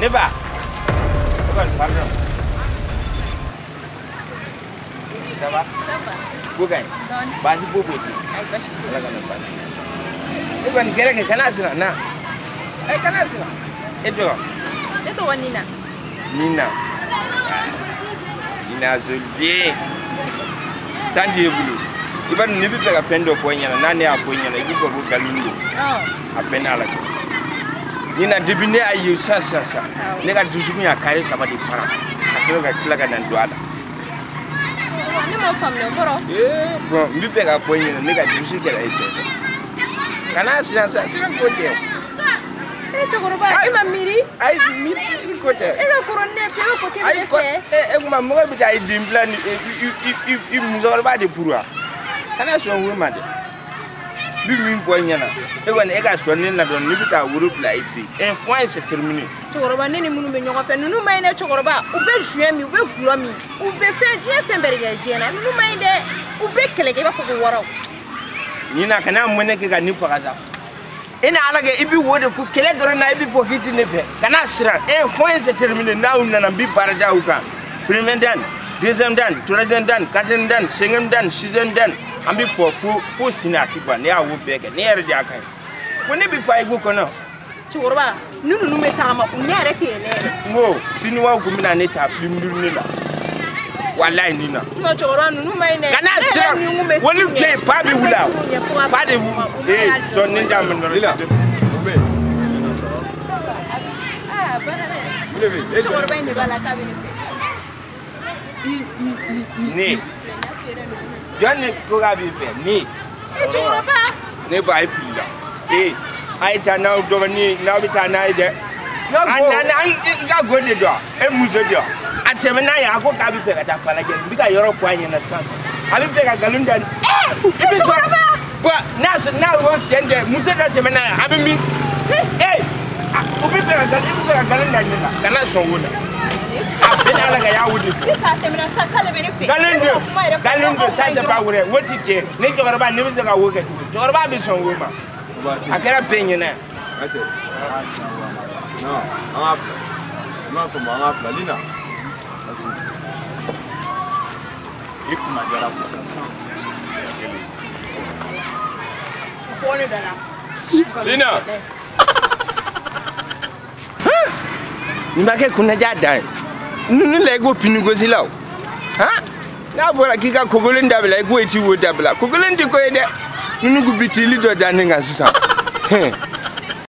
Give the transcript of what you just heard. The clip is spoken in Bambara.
Ne ba. Ne kɔni pardon. Ça va? Ko ka ɲi? Baasi foyi foyi tɛ yen. Ayi, baasi tɛ yen. Ala kana baasi kɛ. E kɔni gɛrɛ kɛ kana siran na. E kana siran. E tɔgɔ? Ne tɔgɔ Nina. Nina. Nina Zoliden. Tan t'e bolo. I b'a dɔn n'i bɛ fɛ ka fɛn dɔ fɔ n ɲɛna n'a ne y'a fɔ n ɲɛna i bɛ fɔ ko nkalon don. A bɛɛ n'a la kɛ. Nina depuis ne y'a ye sisan sisan sisan ne ka dusukun y'a kari saba de para ka sɔrɔ ka tila ka na don a la. Ne m'o faamuya o kɔrɔ. Ee bon n bɛ fɛ k'a fɔ n ɲɛna ne ka dusu kɛra e fɛ. Kana siran sa siran ko tɛ. E cɛkɔrɔba e ma miiri. Ayi miiri ko tɛ. E ka kɔrɔ ni ne ye e b'a fɔ k'e bɛ ne fɛ. E kuma mɔgɔ bɛ taa i den bila ni i musokɔrɔba de furu wa? Kana sɔn wo ma dɛ. N bɛ min fɔ i ɲɛna e kɔni e ka sɔn ne na dɔrɔn ne bɛ taa woro bila i fɛ yen. Un point c'est terminé. Cɛkɔrɔba ne ni minnu bɛ ɲɔgɔn fɛ ninnu ma ɲi dɛ cɛkɔrɔba u bɛ joint min u bɛ gulɔ min u bɛ fɛn diɲɛ fɛn bɛɛ de kɛ diɲɛ na ninnu ma ɲi dɛ u bɛ kɛlɛ kɛ i b'a fɔ ko waraw. Nina kana mɔnɛ kɛ ka ne faga sa. E ni Ala kɛ i bɛ wo de ko kɛlɛ dɔrɔn na i bɛ bɔ k'i tɛ ne fɛ kana siran un point c'est terminé n'aw nana n bɛ baara da u kan premier dan deuxième dan troisième dan quatrième dan cinquième dan sixième dan an bɛ bɔ ko sini a tɛ ban ne y'a wo bɛɛ kɛ ne yɛrɛ de y'a kan ye ko ne bɛ fa i ko kɔnɔ. Cɛkɔrɔba ni ninnu bɛ tagama u ɲɛ yɛrɛ tɛ yɛlɛ yɛrɛ. N ko siniwaw kun bɛna ne ta filimuduni la walayi Nina. Sinon cɛkɔrɔba ninnu ma ɲi dɛ. Kana siran wali tɛ yen pa bɛ wuli pa de wuli ee sɔn ne t'a mɛn dɔrɔn. Aa bana dɛ. Cɛkɔrɔba in de b'a la k'a bɛ ne fɛ. Ne jɔn ne ko k'a b'i fɛ ne. E cɛkɔrɔba. Ne ba ye fili la ee a ye taa n'aw dɔgɔnin n'aw bɛ taa n'a ye dɛ. An ka go de don e muso de a tɛmɛ n'a ye a ko k'a bɛ fɛ ka taa falajɛ n bɛ ka yɔrɔ fɔ a ɲɛna sisan sisan a bɛ fɛ ka nkalon da i bɛ sɔrɔ bɔn n'a n'a ko tiɲɛ tɛ muso dɔ tɛmɛ n'a ye a bɛ min ee o bɛ fɛ ka nkalon i bɛ fɛ ka nkalon da ne la kana sɔn o la a bɛɛ n'Ala ka y'a o de fɔ. Sisan a tɛmɛna sisan k'ale bɛ ne fɛ. Nkalon don nkalon don ça c'est pas vrai o ti tiɲɛ ne cɛkɔrɔba ne bɛ se ka wo kɛ cogo di cɛkɔrɔba bɛ sɔn wo ma a kɛra bɛɛ ɲɛna yan. Non, an k'a bila. I m'a faamu an k'a bila Lina. I kunna diyara quoi. Lina. Nin ma kɛ kunnadiya dan ye. Ninnu la i ko pinigosi la o. N'a fɔra k'i ka kogolen dabila i k'o t'i wo dabila kogolen tɛ ko ye dɛ. Ninnu kun bi tili dɔ da ne kan sisan.